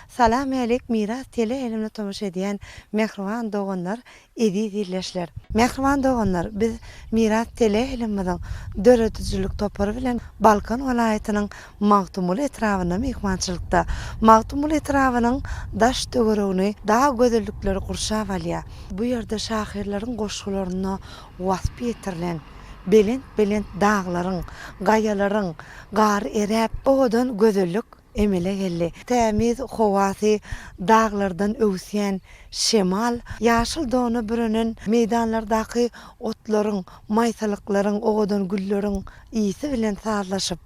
Salam-älik Miras teleýaýlymyna tomaşa edýän mähriban doganlar, eziz ildeşler! Mähriban doganlar, biz Miras teleýaýlymymyzyň döredijilik topary bilen Balkan welaýatynyň Magtymguly etrabynda myhmançylykda. Magtymguly etrabynyň daş-töweregini dag gözellikleri gurşap alýar. Bu ýerde şahyrlaryň goşgularynda waspy ýetirilen belent-belent daglaryň, gaýalaryň gary eräp, owadan gözellik emele geldi. Tämiz howasy, daglardan öwüsýän şemal, ýaşyl dona bürenen meýdanlardaky otlaryň, maýsalyklaryň, owadan gülleriň ysy bilen sazlaşyp,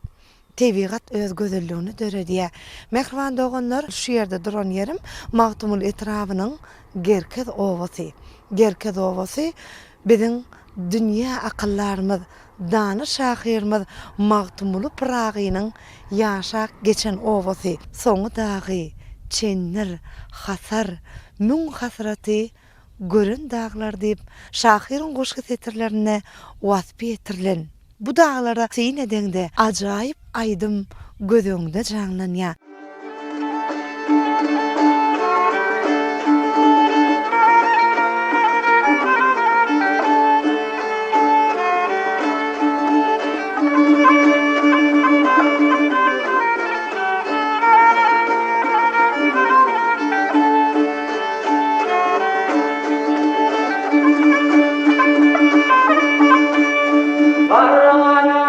tebigat öz gözelligini döredýär. Mähriban doganlar, şu ýerde duran ýerim Magtymguly etrabynyň Gerkez obasy. Gerkez obasy biziň dünýä akyldarymyz, dana şahyrymyz Magtymguly Pyragynyň ýaşap geçen obasy. Soňy dagy, Çendir, Hasar, müň hasraty gören daglar diýip, şahyryň goşgy setirlerinde waspy ýetirilen. Bu daglara syn edeňde, ajaýyp aýdym göz öňüňde janlanýar. Garrygala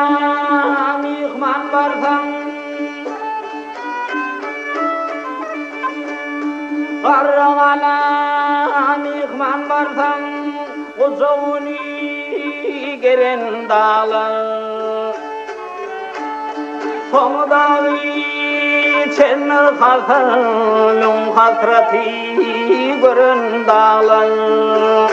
myhman barsaň, Garrygala myhman barsaň, Gujagyny geren daglar. Soňy dagy çendir hasaryň hasraty gören daglar.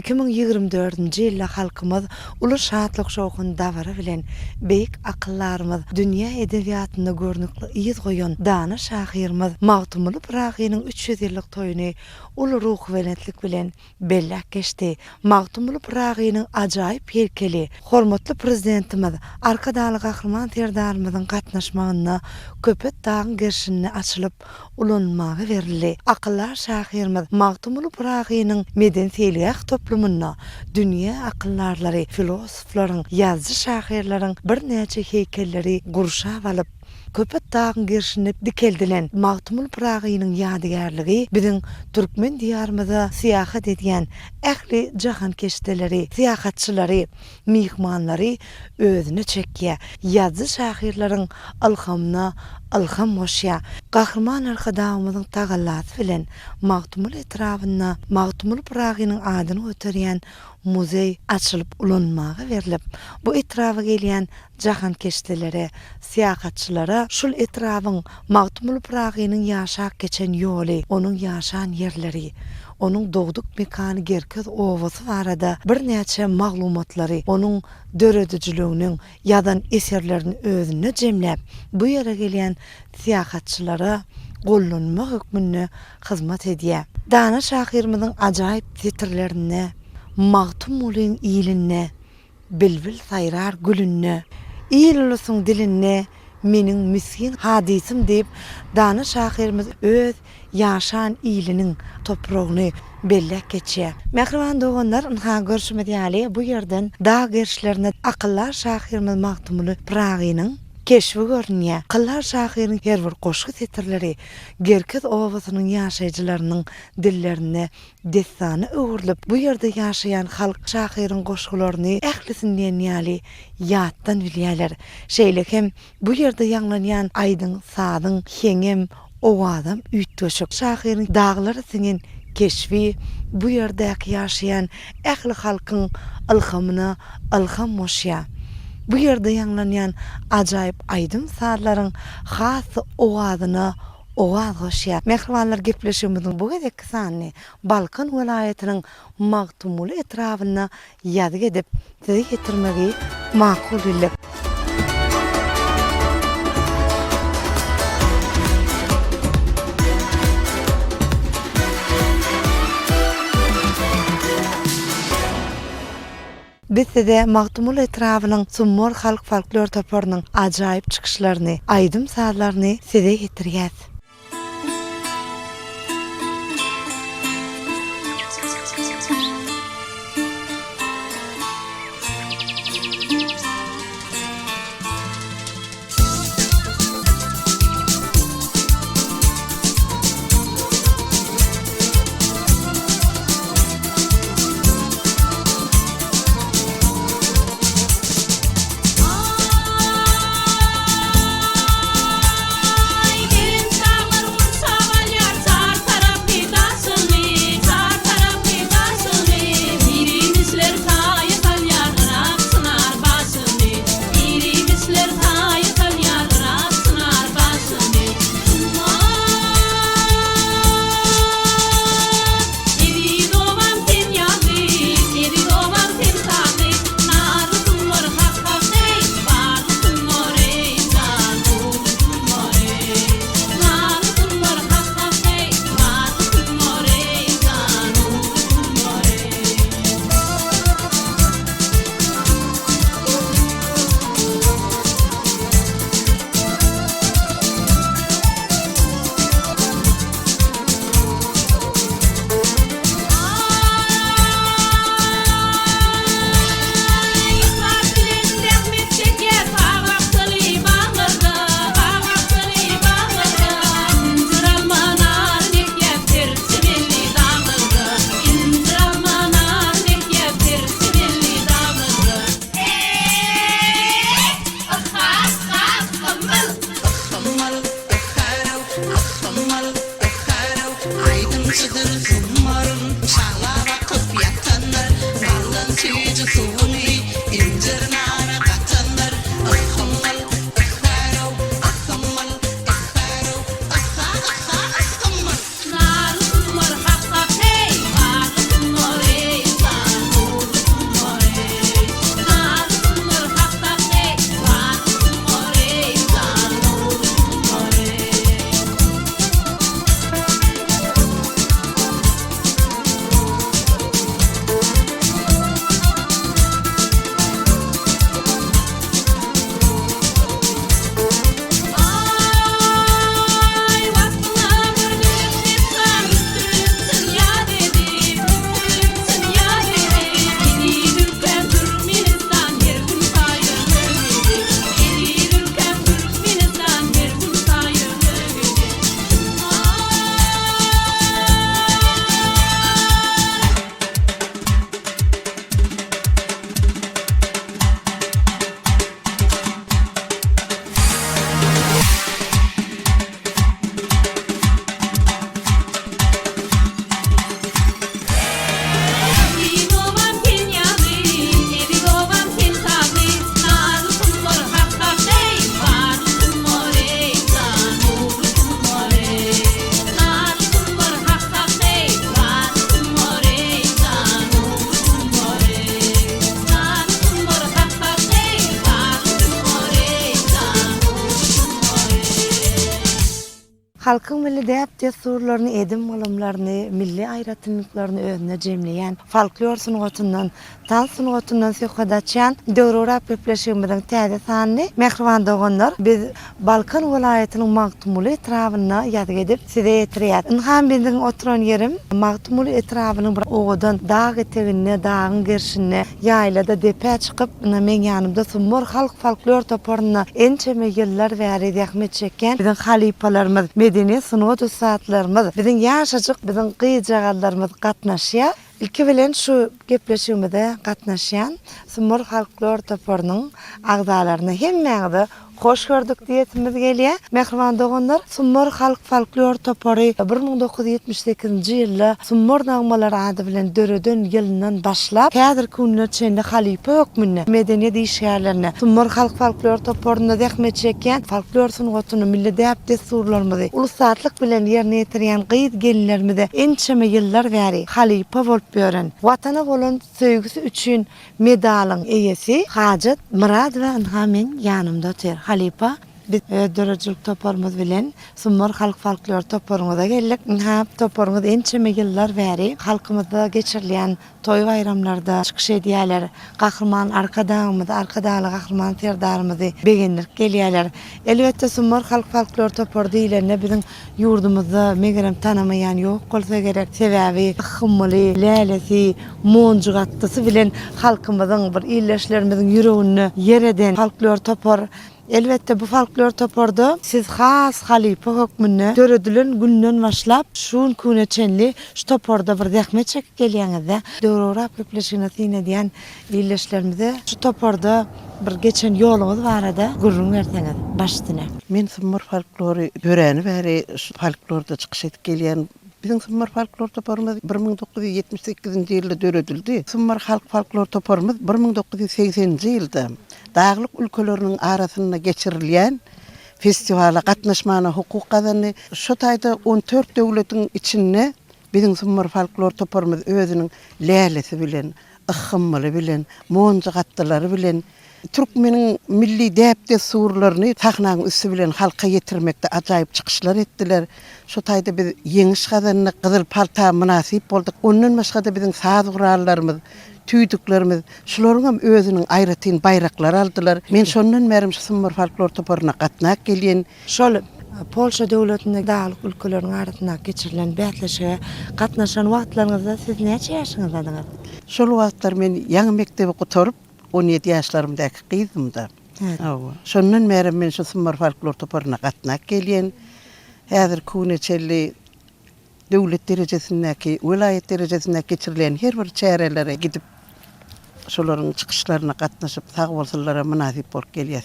2024-nji ýylda halkymyz uly şatlyk-şowhun dabara bilen beýik akyldarymyz, dünýä edebiýatynda görnükli yz goýan dana şahyrymyz Magtymguly Pyragynyň 300 ýyllyk toýuny uly ruhubelentlik bilen belläp geçdi. Magtymguly Pyragynyň ajaýyp heýkeli hormatly Prezidentimiz Arkadagly Gahryman Serdarymyzyň gatnaşmagynda Köpetdagyň gerşinde açylyp, ulanylmaga berildi. Akyldar şahyrymyz Magtymguly Pyragynyň medeni-seýilgäh toplumynda dünýä akyldarlary, filosoflaryň, ýazyjy-şahyrlaryň birnäçe heýkelleri gurşap alyp, Köpetdagyň gerşinde dikeldilen Magtymguly Pyragynyň ýadygärligi biziň türkmen Diýarymyza syýahat edýän ähli jahankeşdeleri, syýahatçylary, myhmanlary özüne çekýär, ýazyjy-şahyrlaryň ylhamyna ylham goşýar. Gahryman Arkadagymyzyň tagallasy bilen Magtymguly etrabynda Magtymguly Pyragynyň adyny göterýän muzeý açylyp ulanmaga berlip, bu etraba gelýän jahankeşdelere, syýahatçylara şul etrabyň Magtymguly Pyragynyň ýaşap geçen ýoly, onuň ýaşan ýerleri, onuň dogduk mekany Gerkez obasy barada birnäçe maglumatlary, onuň döredijiliginiň, ýazan eserlerini özünde jemläp, bu ýere gelýän syýahatçylara gollanma hökmünde hyzmat edýär. Dana şahyrymyzyň ajaýyp setirlerinde Magtymgulyň ilinde Bilbil saýrar gülünde, Il-ulusyň dilinde meniň misgin hadysym diýip, dana şahyrymyz öz ýaşan iliniň topragyny belläp geçýär. Mähriban doganlar, ynha, görşümiz ýaly, bu ýerden dag gerişlerinde akyldar şahyrymyz Magtymguly Pyragynyň keşbi görünýär. Akyldar şahyryň her bir goşgy setirleri Gerkez obasynyň ýaşaýjylarynyň dillerinde dessana öwrülip, bu ýerde ýaşaýan halk şahyryň goşgularyny ählisini diýen ýaly ýatdan bilýärler. Şeýle hem bu ýerde ýaňlanýan aýdym-sazyň heňem, owazam üýtgeşik. Şahyryň daglara siňen keşbi bu ýerdäki ýaşaýan ähli halkyň ylhamyna ylham goşýar. Bu ýerde ýaňlanýan ajaýyp aýdym-sazlaryň has-da owazyna owaz goşýar. Mähribanlar gepleşigimiziň bu gezekki sanyny Balkan welaýatynyň Magtymguly etrabynda ýazgy edip size ýetirmegi makul bildik. Biz size Magtymguly etrabynyň Sumbar halk folklor toparynyň ajaýyp çykyşlaryny, aýdym-sazlaryny size ýetirýäs. Aý, belent daglar gurşap alýar çar tarapy daşyny, çar tarapy daşyny. Irimişler saýa salýar yrak çynar başyny, Irimişler saýa salýar yrak çynar başyny. Eziz obam sen ýaly, eziz obam sen sazly, Narly sumbar hak-hak eý, barly sumbar eý, jan, nurly sumbar eý. Narly sumbar hak-hak eý, barly sumbar eý, jan, nurly sumbar eý. Aý, yhlas bilen zähmet çekýär bag-bakjaly baglarda, bag-bakjaly baglarda. Injir, alma, naryn ekýär serçemelli daglarda, injir, alma, naryn ekýär serçemelli daglarda. Eý, yhas, gymyl! Ysgynmal, ysgarow, ysgynmal, ysgarow, Aýdymçydyr Summarym, Şagla bakyp ýatanlar, Baldan süýji suwuny injir nara gatanlar, Ysgynmal, ysgarow, ysgynmal, ysgarow, Ysga, ysga, ysgynmal. Narly sumbar hak-hak heý, barly sumbar eý, jan, nurly sumbar eý. Narly sumbar hak-hak heý, barly sumbar eý, jan, nurly sumbar eý. Aý, waspyňa bir gezek dessan üstüripsiň ýat edip, üstüripsiň ýat edip. Eziz ülkäm Türkmenistan her gün saýyn öwedip, Eziz ülkäm Türkmenistan her gün saýyn öwedip. Eziz obam sen ýaly, eziz obam sen sazly, Narly sumbar hak-hak eý, barly sumbar eý, jan, nurly sumbar eý. Narly sumbar hak-hak eý, barly sumbar eý, jan, nurly sumbar eý. Narly sumbar hak-hak eý, barly sumbar eý, jan, nurly sumbar eý. Halkyň milli däp-dessurlaryny, edim-gylymlaryny, milli aýratynlyklaryny özünde jemleýän folklor sungatyndan, tans sungatyndan söhbet açýan Döwrebap gepleşigimiziň täze sanyny, mähriban doganlar, biz Balkan welaýatynyň Magtymguly etrabynda ýazgy edip, size ýetirýäs. Ynha, meniň oturan ýerim Magtymguly etrabynyň bir owadan dag eteginde, dagyň gerşinde, ýaýlada depä çykyp, ynha, meň ýanymda Sumbar halk folklor toparynda ençeme ýyllar bäri zähmet çekýän biziň halypalarymyz, medeniýet, sungat ussatlarymyz, biziň ýaşajyk biziň gyzjagazlarymyz gatnaşýar. Ilki bilen şu gepleşigimize gatnaşýan Sumbar folklor toparynyň agzalaryna hemmäňize hoş gördük diýesimiz gelýär. Mähriban doganlar, Sumbar halk folklor topary 1978-nji ýylda Sumbar nagmalary ady bilen döreden ýylyndan başlap, häzirki gününe çenli halypa hökmünde medeniýet işgärlerine, Sumbar halk folklor toparynda zähmet çekýän, folklor sungatyny, milli däp-dessurlarymyzy ulusatlyk bilen ýerine ýetirýän gyz-gelinlerimize ençeme ýyllar bäri halypa bolup ýören, Watana bolan söýgüsi üçin medalyň eýesi Hajat Myradowa ynha meň ýanymda otyr. Halypa. Biz öz döredijilik toparymyz bilen Sumbar halk folklor toparyňyza geldik. Ynha, toparyňyz ençeme ýyllar bäri halkymyzda geçirilýän toý-baýramlarda çykyş edýärler. Gahryman Arkadagymyzy, Arkadagly Gahryman Serdarymyzy begendirip gelýärler. Elbetde, Sumbar halk folklor topary diýlende biziň ýurdumyzda, megerem, tanamaýan ýok bolsa gerek. Sebäbi yhhymyly, lälesi, monjugatdysy bilen halkymyzyň, bir ildeşlerimiziň ýüreginde ýer eden folklor topar. Elbetde, bu folklor toparda siz has halypa hökmünde döredilen günden başlap, şu günki güne çenli şu toparda bir zähmet çekip gelýäňiz-dä. Döwrebap gepleşigine syn edýän ildeşlerimize şu toparda bir geçen ýoluňyz barada gürrüň berseňiz, baş üstüne. Men Sumbar folklory döräni bäri şu folklorda çykyş edip gelýän. Biziň Sumbar folklor toparymyz 1978-nji ýylda döredildi. Sumbar halk folklor toparymyz 1980-nji ýylda daglyk ülkeleriniň arasynda geçirilýän festiwala gatnaşmana hukuk gazandy. Şo taýda on dört döwletiň içinde biziň Sumbar folklor toparymyz özüniň lälesi bilen, yhhymmaly bilen, monjugatdylary bilen türkmeniň milli däp-dessurlaryny sahnaň üsti bilen halka ýetirmekde ajaýyp çykyşlar etdiler. Şo taýda biz ýeňiş gazandyk, gyzyl palta mynasyp bolduk. Ondan başga-da biziň saz gurallarymyz, tüýdüklerimiz, şularyňam özüniň aýratyn baýraklary aldylar. Men şondan bärem şu Sumbar folklor toparyna gatnap gelýän. Şol Polşa döwletinde daglyk ülkeleriniň arasynda geçirilen bäsleşige gatnaşan wagtlaryňyzda siz näçe ýaşyňyzdadyňyz? Şol wagtlar men ýaňy mekdebi gutaryp, 17 ýaşlarymdaky gyzdym-da. Hawa. Şondan bärem men şu Sumbar folklor toparyna gatnap gelýän. Häzirki güne çenli döwlet derejesindäki, welaýat derejesindäki geçirilýän her bir çärelere gidip, şolaryň çykyşlaryna gatnaşyp, sagbolsunlara mynasyp bolup gelýäs.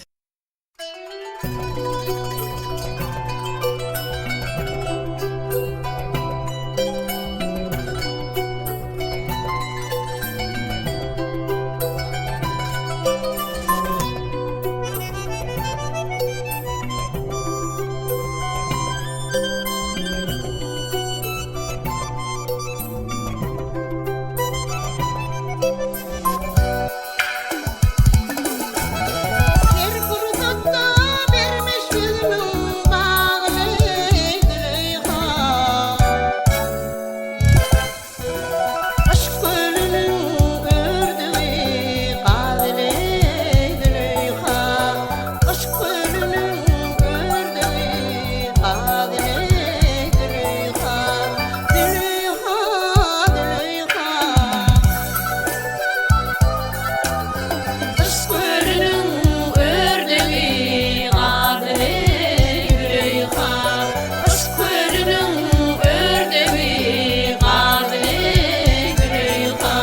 Her pursatda bermiş ýüzümiň bagyny Züleýha. Yşk gölüniň ördügi gazyny Züleýha. Yşk gölüniň ördügi gazyny Züleýha. Züleýha, Züleýha. Yşk gölüniň ördegi gazyny Züleýha. Yşk gölüniň ördegi gazyny Züleýha.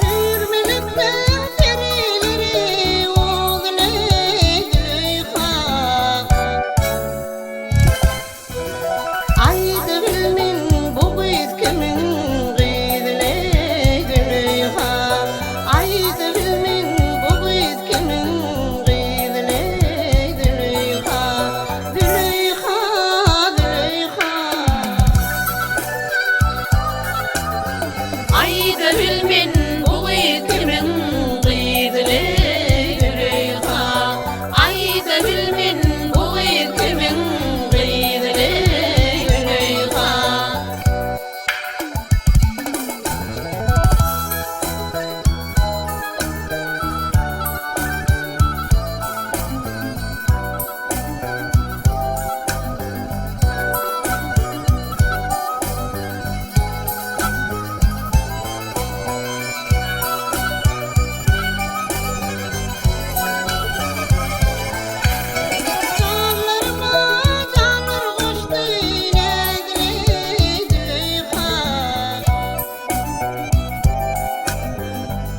Hüýrmelekleň perileri ozuny Züleýha. Aýdybilmen bu gyz kimiň gyzyny Züleýha. Aýdybilmen bu gyz kimiň gyzyny Züleýha. Züleýha, Züleýha. Aýdabilmen bu gyz kimiň gyzyny Züleýha. Aýdabilmen bu gyz kimiň gyzyny Züleýha. Janlaryma janlar goşdy näzli Züleýha.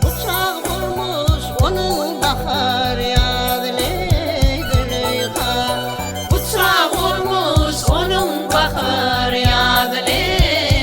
Bu çag bolmuş onuň bahar ýazyny Züleýha. Bu çag bolmuş onuň bahar ýazyny.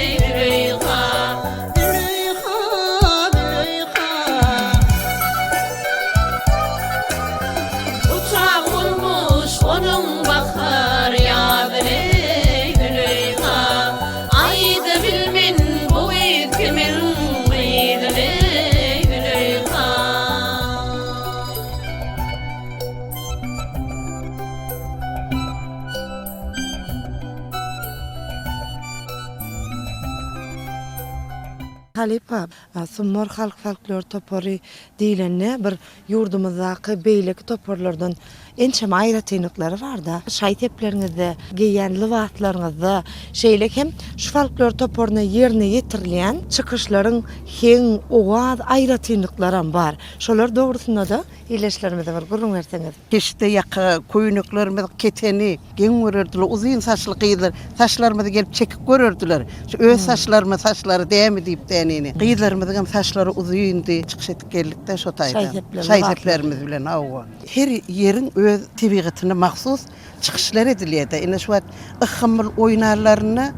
Halypa, Sumbar halk folklor topary diýlende bir ýurdumyzdaky beýleki toparlardan ençeme aýratynlyklary barda. Şaý-sepleriňizde, geýýän lybaslaryňyzda, şeýle hem şu folklor toparyna ýerine ýetirilýän çykyşlaryň heň, owaz aýratynlyklaram bar. Şolar dogrusynda-da ildeşlerimize bir gürrüň berseňiz. Keşde ýaka köýneklerimiz keteni geň görerdiler. Uzyn saçly gyzlar saçlarymyzy gelip çekip görerdiler. Şu öz saçlarymy saçlary dämi diýip dänini. Gyzlarymyzyňam saçlary uzyndy. Çykyş edip geldik-de şo taýdan. Şaý-seplerimiz bilen hawa. Her ýeriň öz tebigatyna mahsus çykyşlar edilýär-de. Ine şu wagt Yhhymyl oýnanlarynda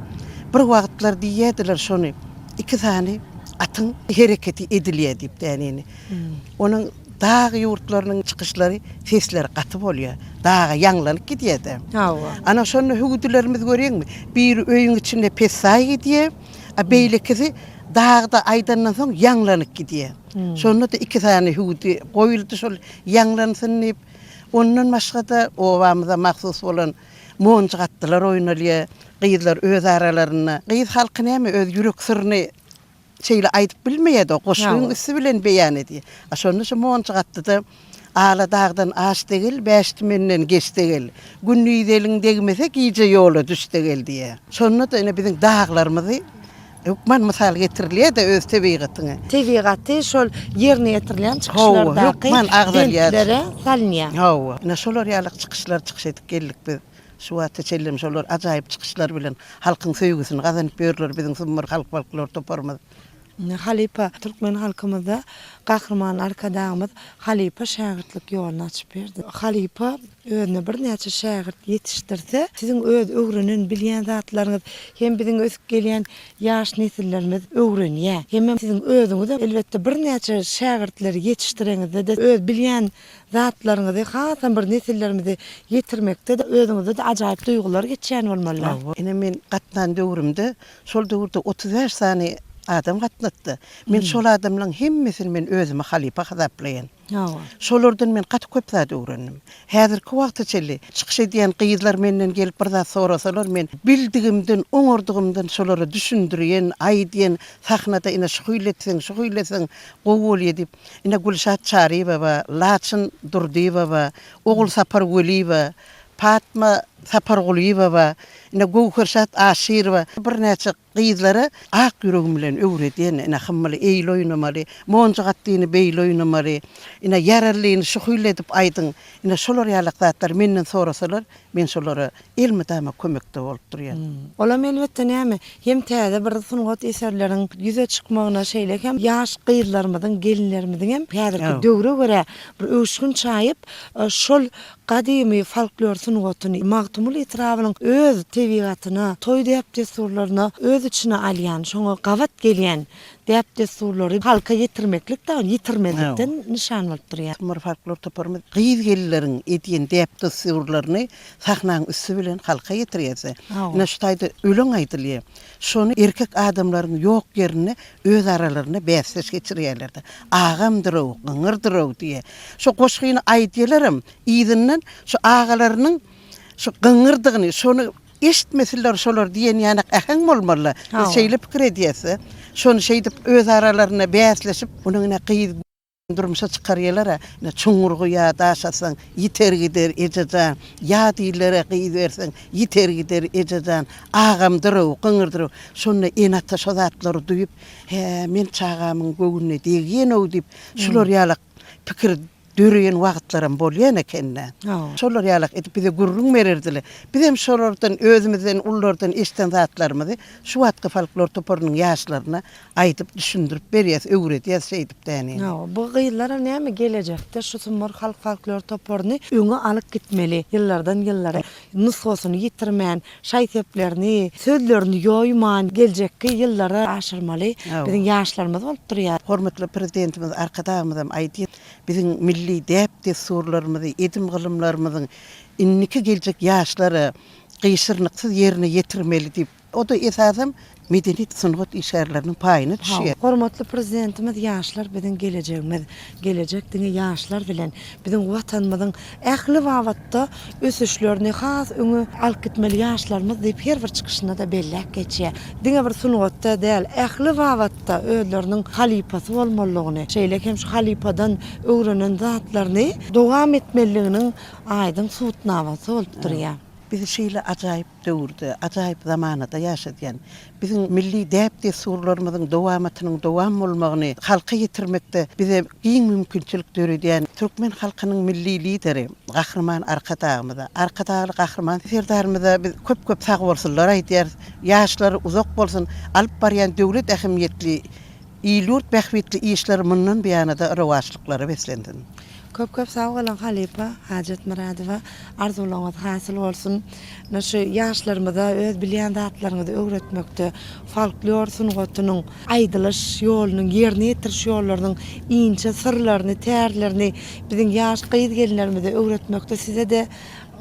bir wagtlar diýýärdiler şony iki sany atyň hereketi edilýär diýip dänini. Onuň Dag ýurtlarynyň çykyşlary sesleri gaty bolýar. Daga ýaňlanyp gidýär-de. Hawa. Ana şonda hüwdülerimiz görýäňmi? Biri öýüň içinde pessaý gidýär, a beýlekisi dagda aýdandan soň ýaňlanyp gidýär. Şonda-da iki sany hüwdi goýuldy şol ýaňlansyn diýip. Ondan başga-da obamyza mahsus bolan monjugatdylar oýnalýar. Gyzlar öz aralarynda. Gyz halky näme öz ýürek syryny Şeýle aýdyp bilmeýär-de, goşgyň üsti bilen beýan edýär. A şonda şu monjugatdyda Ala dagdan aş degil, bäş tümenden geç degil. Gündiz eliň degmese, gije ýola düş degil diýýär. Şonda-da ine biziň daglarymyzy hökman mysal getirilýär-de öz tebigatyňy. Tebigaty şol ýerine ýetirilýän çykyşlardaky bentlere salynýar. Hawa, ine şolar ýaly çykyşlar çykyş edip geldik biz. Şu wagta çenlem şolar ajaýyp çykyşlary bilen halkyň söýgüsini gazanyp ýörler biziň Sumbar halk folklor toparymyz. Halypa türkmen halkymyzda Gahryman Arkadagymyz halypa şägirtlik ýoluny açyp berdi. Halypa özüne birnäçe şägirt ýetişdirse, siziň öz öwrenen, bilýän zatlaryňyz hem biziň ösüp gelýän ýaş nesillerimiz öwrenýär. Hemem siziň özüňizem elbetde birnäçe şägirtleri ýetişdireňizde-de öz bilýän zatlaryňyzy hasam bir nesillerimize ýetirmekde-de özüňizde-de ajaýyp duýgular geçýän bolmaly. Hawa, ine men gatnan döwrümde, şol döwürde 35 sany adam gatnatdy. Men şol adamlaryň hemmesini men özüme halypa hasaplaýan. Hawa. Şolardan men gaty köp zat öwrendim. Häzirki wagta çenli çykyş edýän gyzlar menden gelip bir zat sorasalar men bildigimden, oňardygymdan şolara düşündirýän, aýdýan, sahnada ine şu hili etseň, şu hili etseň gowy bolýar diýip. Ine Gülşat Çaryýewa, Laçyn Durdyýewa, Ogulsapar Weliýewa, Patma Sapargulyýewa, ine Göwherşat Aşyrowa birnäçe gyzlara ak ýüregim bilen öwredýän, ine hymmaly eýle oýnamaly, monjugatdyny beýle oýnamaly, ine ýaralyny şu hili edip aýdyň, ine şolar ýalak zatlary menden sorasalar, men şolara elmydama kömekde bolup durýan. Olam elbetde näme, hem täze bir sungat eserleriň ýüze çykmagyna, şeýle hem ýaş gyzlarymyzyň, gelinlerimiziň hem häzirki döwre görä bir öwüşgin çaýyp, şol gadymy folklor sungatyny Magtymguly etrabynyň öz tebigatyna, toý däp-dessurlaryna öz içine alýan, şoňa gabat gelýän däp-dessurlary halka ýetirmeklik dagy ýitirmezlikden nyşan bolup durýar. Sumbar folklor toparymyz gyz-gelinleriň edýän däp-dessurlaryny sahnaň üsti bilen halka ýetirýärse, ine şu taýda öleň aýdylýar. Şony erkek adamlaryň ýok ýerinde öz aralarynda bäsdeş geçirýärler-de. Agamdyr-ow, gyňyrdyr-ow diýýär. Şo goşgyny aýdýarlaram, yzyndan şu agalarynyň şu gyňyrdygyny, şony Eşitmesinler şolar diýen ýanak äheň bolmaly. Biz şeýle pikir edýäs-de. Şony şeýdip öz aralarynda bäsleşip, onuň ine gyz durmuşa çykarýalar-a, ine çuňňur guýa daş atsaň, ýiter gider eje jan, ýat illere gyz berseň, ýiter gider eje jan, agamdyr-ow, gyňyrdyr-ow. Şonda ene-ata şo zatlary duýup, Hä, men çagamyň göwnüne degýän-ow diýip, şular ýalak pikir döreýän wagtlaram bolýan eken-dä. Şolar ýalak edip bize gürrüň bererdiler. Bizem şolardan, özümizden ululardan eşiden zatlarymyzy şu wagtky folklor toparynyň ýaşlaryna aýdyp, düşündirip berýäs, öwredýäs şeýdip däni. Bu gyzlaram näme gelejekde şu Sumbar halk folklor toparyny öňe alyp gitmeli, ýyllardan ýyllara nusgasyny ýitirmän, şaý-seplerini, sözlerini ýoýman geljekki ýyllara aşyrmaly biziň ýaşlarymyz bolup durýar. Hormatly Prezidentimiz Arkadagymyzam aýdýar, biziň milli däp-dessurlarymyzy, edim-gylymlarymyzyň indiki geljek ýaşlara gyşyrnyksyz ýerine ýetirmeli diýip. O-da esasam medeniýet, sungat işgärleriniň paýyna düşýär. Hormatly Prezidentimiz Ýaşlar biziň gelejegimiz, gelejek diňe ýaşlar bilen, biziň Watanymyzyň ähli babatda ösüşlerini has öňe alyp gitmeli ýaşlarymyz diýip her bir çykyşynda-da belläp geçýär. Diňe bir sungatda däl, ähli babatda özleriniň halypasy bolmalydygyny, şeýle hem şu halypadan öwrenen zatlaryny dowam etmelidiginiň aýdyň subutnamasy bolup durýar. Bizi şeýle ajaýyp döwürde, ajaýyp zamanada ýaşadýan, biziň milli däp-dessurlarymyzyň dowamatynyň dowam bolmagyny halka ýetirmekde bize giň mümkinçilik döredýän türkmen halkynyň Milli Lideri Gahryman Arkadagymyza, Arkadagly Gahryman Serdarymyza biz köp-köp sagbolsunlar aýdýarys. Ýaşlary uzak bolsun, alyp barýan döwlet ähmiýetli, il-ýurt bähbitli işleri mundan buýana-da rowaçlyklara beslensin. Köp köp sag boluň halypa Hajat Myradowa arzuwlaryňyz hasyl bolsun. Ine şu ýaşlarymyza öz bilýän zatlaryňyzy öwretmekde folklor sungatynyň aýdylyş ýolunyň ýerine ýetiriş ýollarynyň inçe syrlaryny tärlerini biziň ýaş gyz gelinlerimize öwretmekde sizede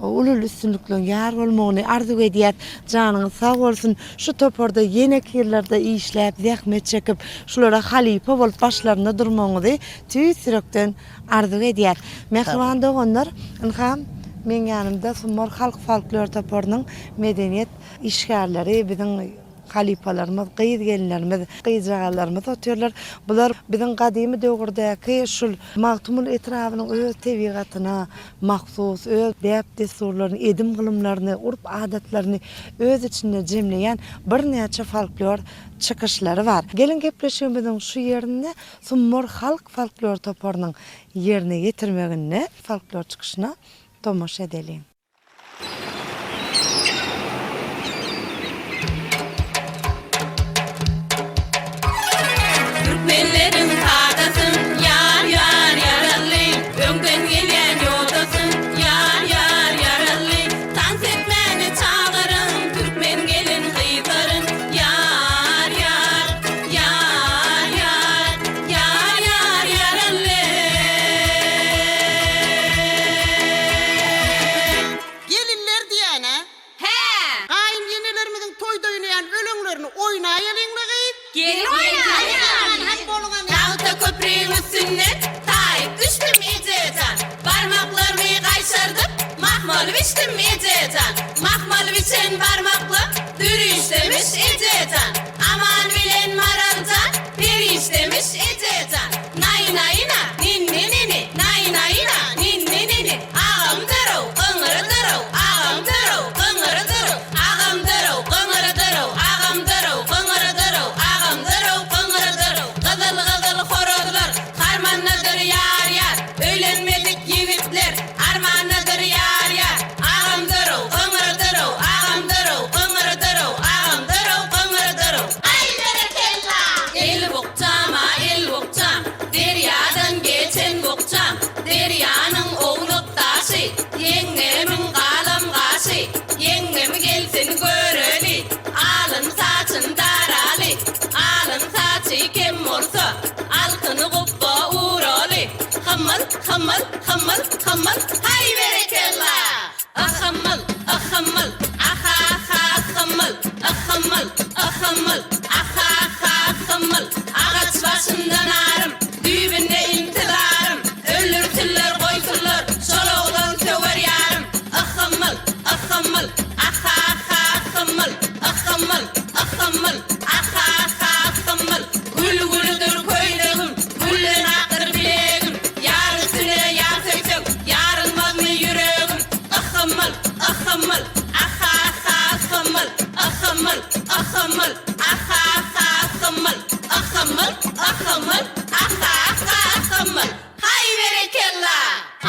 uly üstünlikleriň ýar bolmagyny arzuw edýäs. Janyňyz sag bolsun. Şu toparda ýeneki ýyllarda işläp zähmet çekip şulara halypa bolup başlarynda durmagyňyzy tüýs ýürekden arzuw edýäs. Mähriban doganlar, ynha, meň ýanymda Sumbar halk folklor toparynyň medeniýet işgärleri, biziň halypalarymyz, gyz-gelinlerimiz, gyzjagazlarymyz otyrlar. Bular biziň gadymy döwürdäki şul Magtymguly etrabynyň öz tebigatyna mahsus, öz däp-dessurlaryny, edim-gylymlaryny, urp-adatlaryny öz içinde jemleýän birnäçe folklor çykyşlary bar. Geliň gepleşigimiziň şu ýerinde Sumbar halk folklor toparynyň ýerine ýetirmeginde folklor çykyşyna tomaşa edeliň. Türkmenleriň kadasyn ýar ýar ýarally, Öňden gelýän ýodasyn ýar ýar ýarally, Tans etmäne çagyryň türkmen gelin gyzlaryn ýar ýar Ýar, ýar, ýar, ýar, ýarally. Gelinler diýýän-ä. Hä! Gaýyn enelerimiziň toýda oýnaýan öleňlerini oýnaýalyň-la gyz. Gel oýnaýaly. Tagta köprüň üstünden taýyp düşdüm eje jan. Barmaklarymy gaýşardyp, mahmal biçdim eje jan. Mahmal biçen barmaklam dürüşdemiş eje jan. Aman bilen Maral jan perişdemiş eje jan. Naý-naýyna, ninni-nini, naý-naýyna, ninni-nini. Agam darow, gyňyry darow, agam darow, gyňyry darow. Agam darow, gyňyry darow, agam darow, gyňyry darow, agam darow, gyňyry darow. Gyzyl-gyzyl horazlar harmandadyr ýar-ýar. Öýlenmedik ýigitler armandadyr ýar-ýar. Agam darow, gyňyry darow, agam darow, gyňyry darow, agam darow, gyňyry darow. Aý berekella! El bukjama, el bukjam, derýadan geçen bukjam, derýanyň ownuk daşy, ýeňňemiň galam gaşy, ýeňňem gelsin göreli, alyn saçyn daraly, alyn saçy kem bolsa, altyny gupba uraly, hymyl, hymyl, hymyl, hymyl, haý berekella! Ahymyl, ahymyl, aha-ha, ahymyl, ahymyl, ahymyl, aha-ha, ahymyl, Agaç başynda narym, düýbünde intizarym, Öldürsinler, goýsunlar, şol oglan söwer ýarym. Ahymyl, ahymyl, aha-ha, ahymyl, ahymyl, ahymyl, aha-ha, ahymyl, Gül-güldir köýnegim, gülden akdyr bilegim, Ýar üstüne ýar söýseň, ýarylmazmy ýüregim? Yhymyl, yhymyl, aha-ha, yhymyl, yhymyl, yhymyl, aha-ha, yhymyl, yhymyl, yhymyl, aha-ha, yhymyl. Haý, berekella!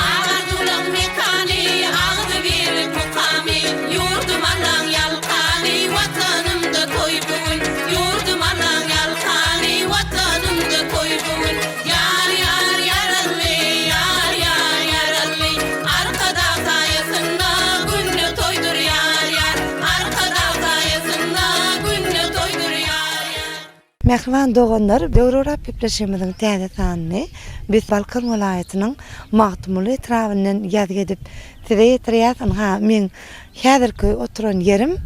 Agardylaň mekany, agzybirlik mukamy, Ýurdum Allaň ýalkany, Watanymda toý bu gün. Ýurdum Allaň ýalkany, Watanymda toý bu gün. Ýar, ýar, ýarally, ýar, ýar, ýarally, Arkadag saýasynda günde toýdur ýar, ýar. Arkadag saýasynda günde toýdur ýar, ýar. Mähriban doganlar, döwrebap gepleşigimiziň täze sanyny biz Balkan welaýatynyň Magtymguly etrabyndan ýazgy edip size ýetirýäs. Ynha, meň häzirki oturan ýerim.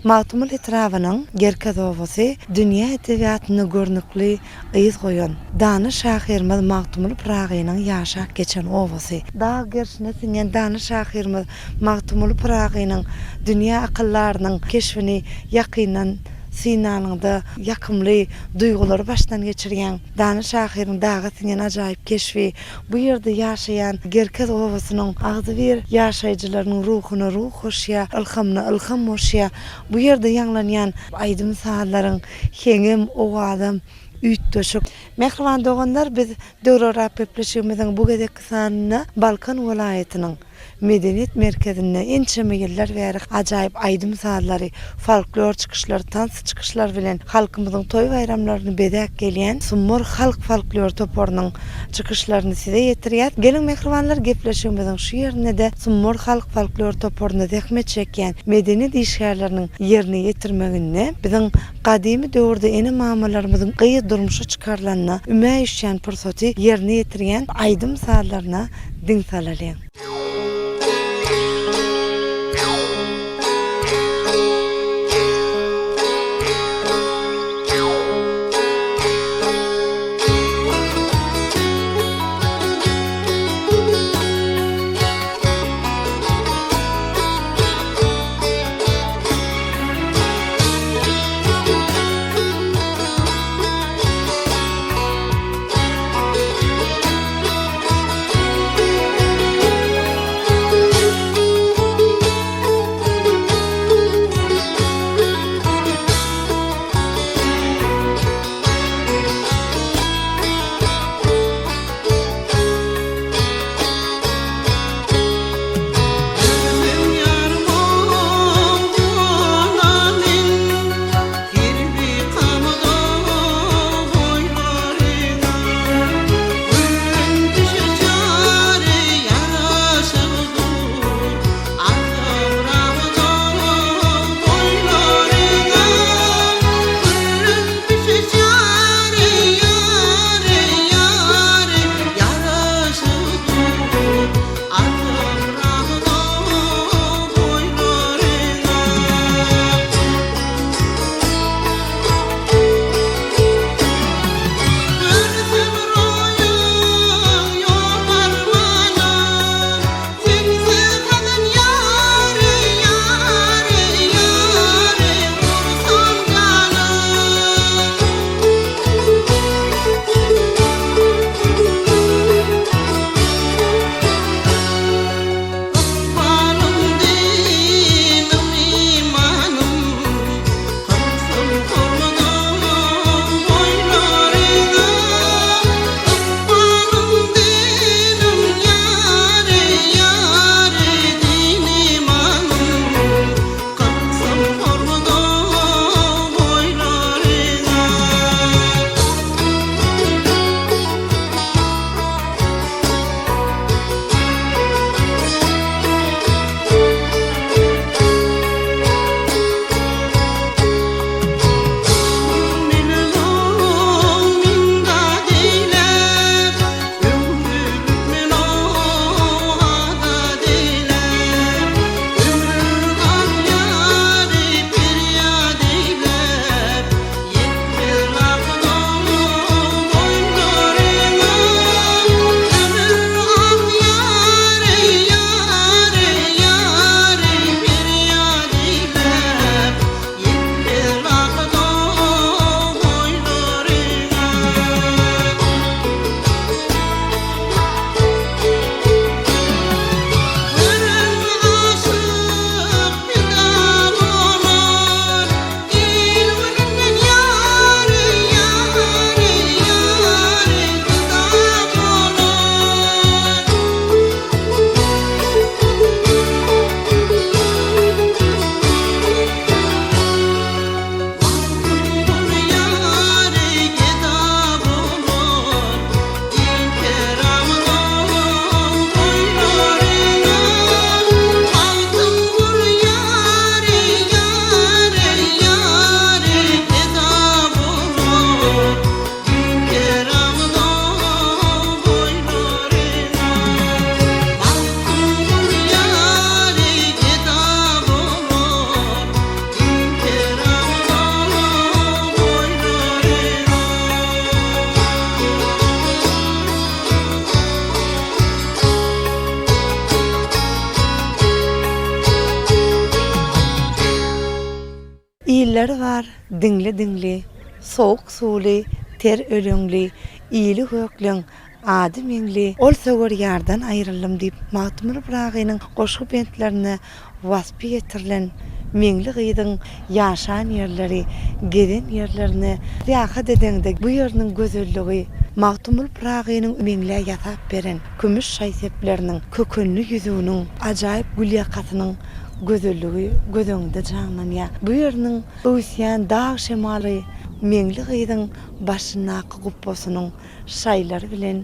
Magtymguly etrabynyň Gerkez obasy dünýä edebiýatynda görnükli yz goýan dana şahyrymyz Magtymguly Pyragynyň ýaşap geçen obasy. Dag gerşine siňen dana şahyrymyz Magtymguly Pyragynyň dünýä akyldarynyň keşbini ýakyndan synlanyňda ýakymly duýgulary başdan geçirýäň. Dana şahyryň daga siňen ajaýyp keşbi bu ýerde ýaşaýan Gerkez obasynyň agzybir ýaşaýjylarynyň ruhuna ruh goşýar, ylhamyna ylham goşýar. Bu ýerde ýaňlanýan aýdym-sazlaryň heňem, owazam üýtgeşik. Mähriban doganlar, biz Döwrebap gepleşigimiziň bu gezekki sanynda Balkan welaýatynyň Medeniýet merkezinde ençeme ýyllar bäri ajaýyp aýdym-sazlary, folklor çykyşlary, tans çykyşlary bilen halkymyzyň toý-baýramlaryny bezäp gelýän Sumbar halk folklor toparynyň çykyşlaryny size ýetirýäs. Geliň mähribanlar gepleşigimiziň şu ýerinde-de Sumbar halk folklor toparynda zähmet çekýän medeniýet işgärleriniň ýerine ýetirmeginde biziň gadymy döwürde ene-mamalarymyzyň gyz durmuşa çykarylanda ümä düşýän pursaty ýerine ýetirýän aýdym-sazlaryna diň salalyň. Illeri bar diňli-diňli, sowuk suwly, ter öleňli, ili gökleň, ady Meňli, ol söwer ýardan aýryldym diýip Magtymguly Pyragynyň goşgy bentlerinde waspy ýetirilen Meňli gyzyň ýaşan ýerleri, gezen ýerlerine syýahat edeňde bu ýeriniň gözelligi, Magtymguly Pyragynyň Meňlä ýasap beren kümüş şaý-sepleriniň, kökenli ýüzüginiň, ajaýyp gülýakasynyň gözelligi göz öňüňde janlanýar. Bu ýeriniň öwüsýän dag şemaly Meňli gyzyň başyndaky gupbasynyň şaýlary bilen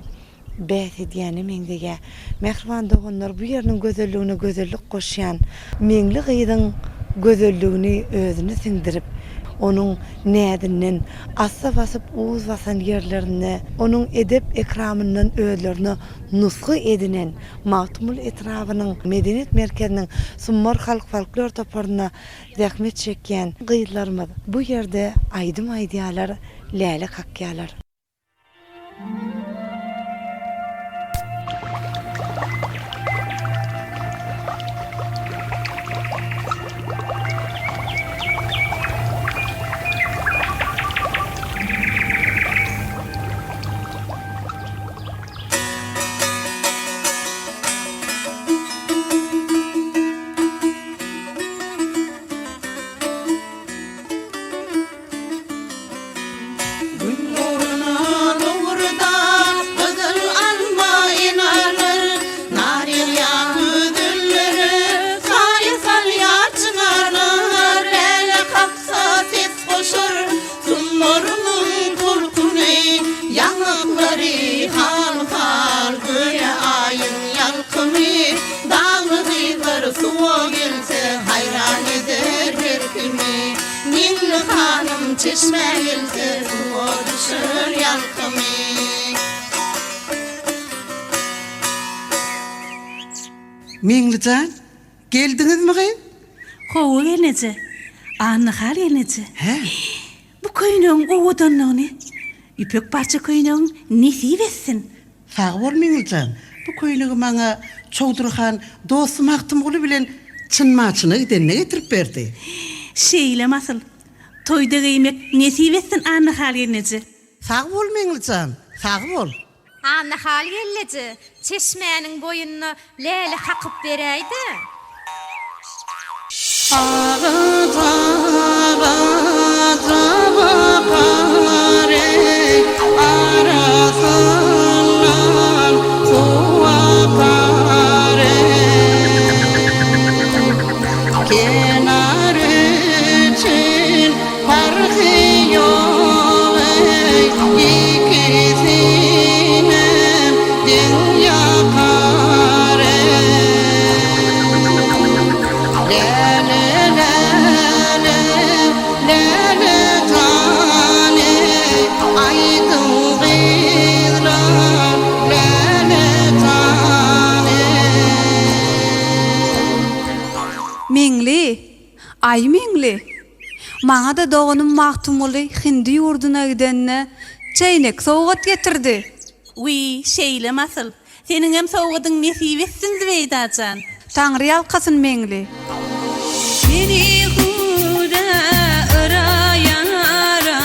bäs edýäne meňzeýär. Mähriban doganlar, bu ýeriniň gözelligine gözellik goşýan Meňli gyzyň gözelligini özüne siňdirip, onuň näzinden assa basyp uz basan ýerlerinde onuň edep-ekramyndan özlerine nusga edinen Magtymguly etrabynyň medeniýet merkeziniň Sumbar halk folklor toparynda zähmet çekýän gyzlarymyz bu ýerde aýdym aýdýarlar, läle kakýarlar. Gün ugruna lowurdap, gyzyl alma enarlar, Nar ýygýan gözellere saýa salýar çynarlar. Läle kaksa ses goşar, Sumbarymyň tolkuny, Ýaňaklary hal-hal, göýä Aýyň ýalkymy. Dagly gyzlar suwa gelse, haýran eder her kimi. Meňli hanym çeşmä gelse, suwa düşer ýalkymy. Meňli jan, geldiňizmi gyz? Hawa gelneje. Annahal gelneje. Hä? Bu köýnegiň owadanlygyny, ýüpek parça köýnegiň nesip etsin. Sag bol Meňlijan, bu köýnegi maňa Çowdur han dosty Magtymguly bilen Çyn-Maçyna gidende getirip berdi. Şeýlem asyl. Toýda geýmek nesip etsin Annahal gelneje. Sag bol Meňlijan, sag bol. Annahal gelneje, çeşmäniň boýunda läle kakyp beräý-dä. Agaç agaja bakar eý, arasyndan suw akar eý. Kenar üçin parhy ýok eý, ikisinem deň ýakar eý. Läle läle läle jan eý, aýdyň gyzlar läle jan eý. Meňli, aý Meňli! Maňa-da doganym Magtymguly hindi ýurduna gidende çeýnek sowgat getirdi. Wiý, şeýlemi asyl? Seniňem sowgadyň nesip etsin Zübeýda jan. Taňry ýalkasyn Meňli. Meni huda yraýara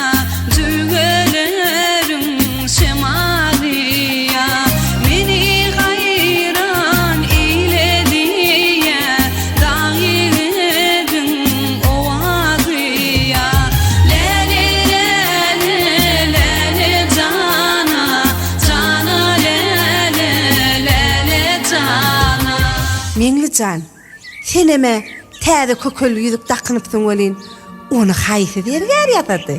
jülgeleriň şemalyýa Meni haýran eýlediýä dag ýigidiň owazyýa Läle läle läle jana Jana läle läle jana. Meňli jan, senem-ä täze kökelli ýüzük dakynypsyň welin, ony haýsy zergär ýasady?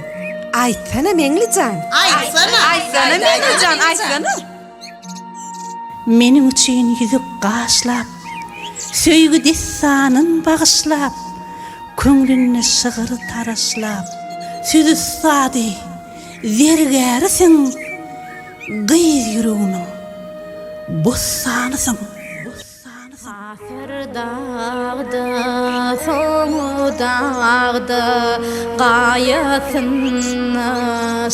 Aýtsana, Meňli jan! Aýtsana! Aýtsana, Meňli jan, aýtsana! Meniň üçin ýüzük gaşlap, Söýgi dessanyn bagyşlap, Köňlünde şygyr taraşlap, Söz ussady, zergärisiň, Gyz ýüregimiň bossanysyň. Hasyr dagda, soňy dagda, Gaýasynda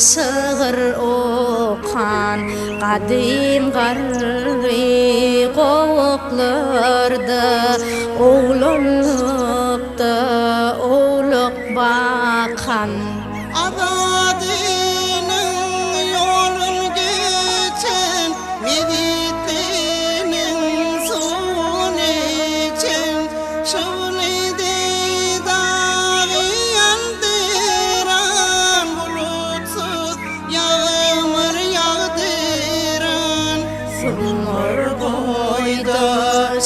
şygyr okan, Gadym garry gowaklarda, Oglanlykda owlak bar. akan. Azadynyň ýolun geçen, Mezitliniň suwun içen, Şowly deý dagy ýandyran, Bulutsyz ýagmyr ýagdyran. Sumar boýda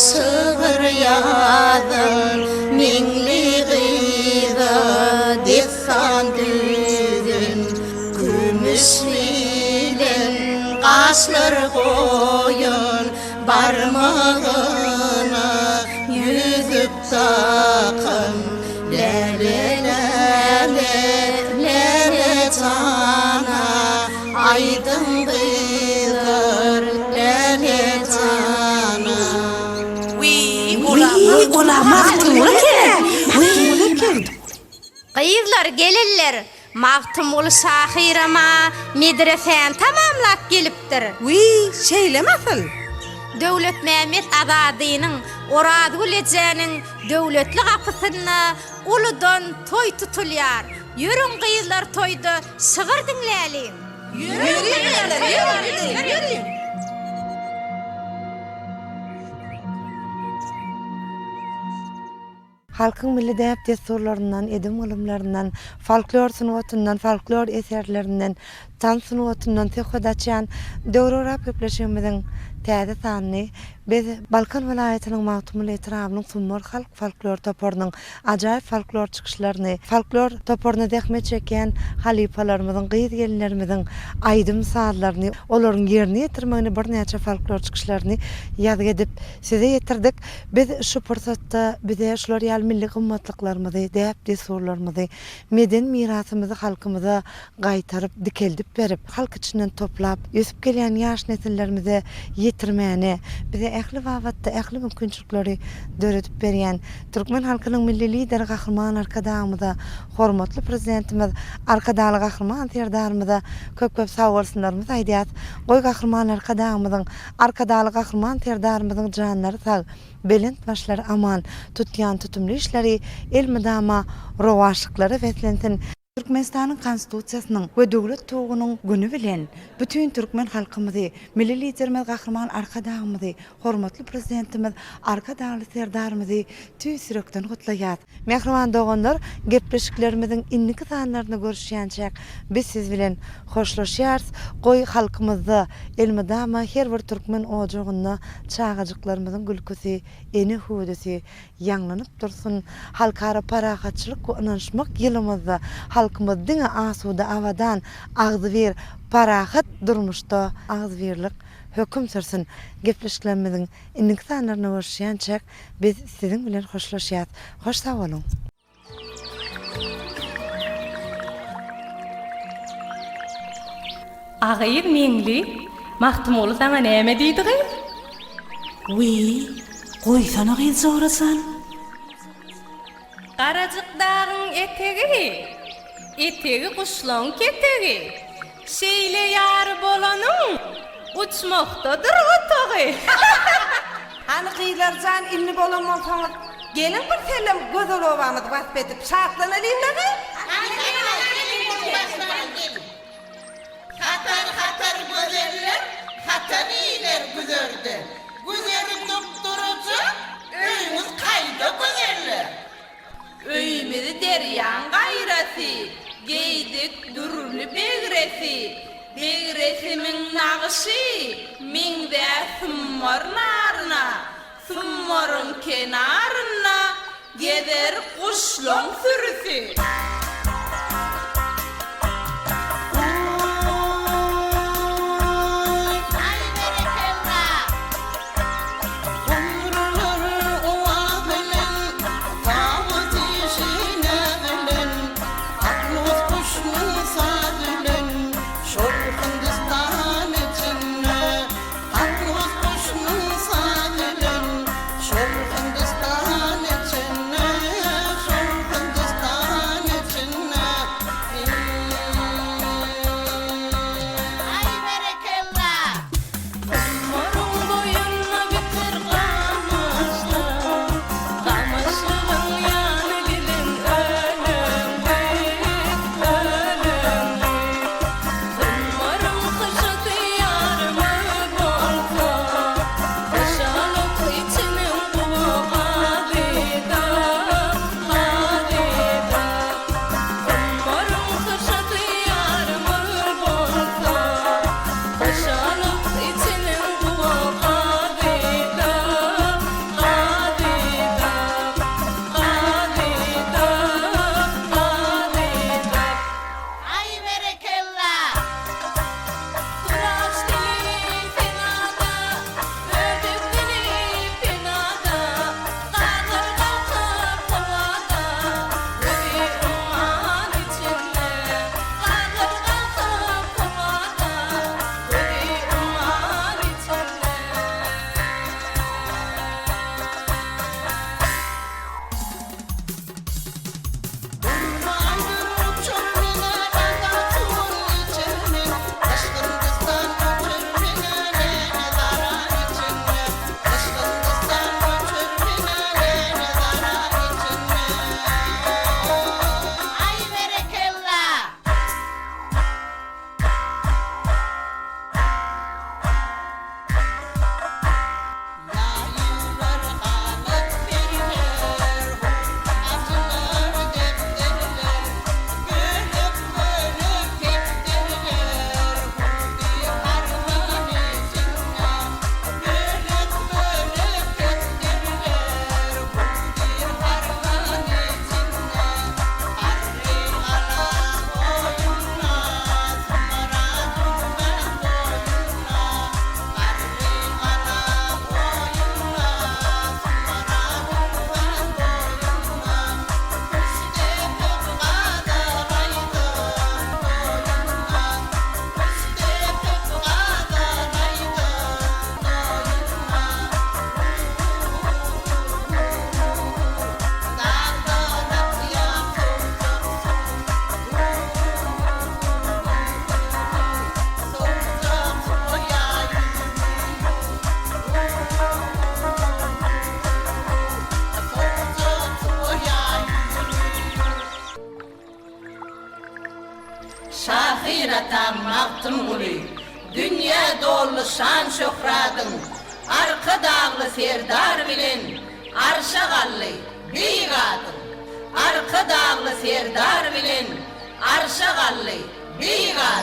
şygyr ýazan, Meňli gyza dessan düzen, Kümüş bilen gaşlar goýan, Barmagyna ýüzük takan, Läle, läle, läle jana, Aýdyň gyzlar, läle jana. Wiý, ola Magtymguly eken! Magtymguly eken! Gyzlar, gelinler, Magtymguly şahyram-a medresäni tamamlap gelipdir. Wiý, şeýlemi asyl? Döwletmämmet Azadynyň, Orazgül ejäniň döwletli gapysynda uludan toý tutulýar. Ýörüň gyzlar toýda şygyr diňläliň. Ýörüň gyzlar, ýörüň, ýörüň. Halkyň milli däp-dessurlaryndan, edim-gylymlaryndan, folklor sungatyndan, folklor eserlerinden, tans sungatyndan söhbet açýan Döwrebap gepleşigimiziň täze sanyny biz Balkan welaýatynyň Magtymguly etrabynyň Sumbar halk folklor toparynyň ajaýyp folklor çykyşlaryny, folklor toparynda zähmet çekýän halypalarymyzyň, gyz-gelinlerimiziň aýdym-sazlaryny, olaryň ýerine ýetirmegini birnäçe folklor çykyşlaryny ýazgy edip size ýetirdik. Biz şu pursatda bize şular ýaly milli gymmatlyklarymyzy, däp-dessurlarymyzy, medeni mirasymyzy halkymyza gaýtaryp, dikeldip berip, halk içinden toplap, ösüp gelýän ýaş nesillerimize ýetirmäne, bize ähli babatda ähli mümkinçilikleri döredip berýän türkmen halkynyň Milli Lideri Gahryman Arkadagymyza, hormatly Prezidentimiz Arkadagly Gahryman Serdarymyza köp-köp sagbolsunlarymyzy aýdýas. Goý Gahryman Arkadagymyzyň Arkadagly Gahryman Serdarymyzyň janlary sag, belent başlary aman, tutýan tutumly işleri elmydama rowaçlyklara beslensin! Türkmenistanyň Konstitusiýasynyň we Döwlet tugunyň güni bilen bütin türkmen halkymyzy, Milli Liderimiz Gahryman Arkadagymyzy, hormatly Prezidentimiz Arkadagly Serdarymyzy tüýs ýürekden gutlaýas. Mähriban doganlar, gepleşiklerimiziň indiki sanlarynda görüşýänçäk, biz siz bilen hoşlaşýarys. Goý, halkymyzda elmydama her bir türkmen ojagynda çagajyklarymyzyň gülküsi, ene hüwdüsi ýaňlanyp dursun! Halkara parahatçylyk we ynanyşmak ýylymyzda halkymyz diňe asuda, abadan, agzybir, parahat durmuşda agzybirlik höküm sürsün! Gepleşiklerimiziň indiki sanlarynda görüşýänçäk, Biz siziň bilen hoşlaşýas. Hoş sag boluň! A gyz Meňli, Magtymguly saňa näme diýdi gyz? Wiý, goýsana gyz jorajan. Garajyk dagyň etegi, Etegi guşlaň ketegi, Şeýle ýary bolanyň, Uçmakdadyr otagy. Hany gyzlar jan indi bolan bolsaňyz geliň bir sellem gözel obamyzy wasp edip şatlanalyň dagy. Hany gyzlar geliň başlalyň geliň. Hatar-hatar gözeller hatar iler güzerde. Güzeri dupduruja öýüňiz kaýda gözeller? Öýümizi derýaň gaýrasy, Geýdik dürli begresi. Begresimiň nagyşy meňzär summar naryna, Summaryň kenarynda gezer guşlaň sürüsi. Aý berekella! Gumrular owaz bilen, tawus işine bilen, Atlus guşunyň saz bilen, şol Hindistan içinde. Atlus guşunyň saz bilen, şol Hindistan içinde, şol Hindistan içinde. Şahyr atam Magtymguly, Dünýä doldy şan-şöhratyň, Arkadagly Serdar bilen Arşa galdy beýik adyň. Arkadagly Serdar bilen Arşa galdy beýik adyň.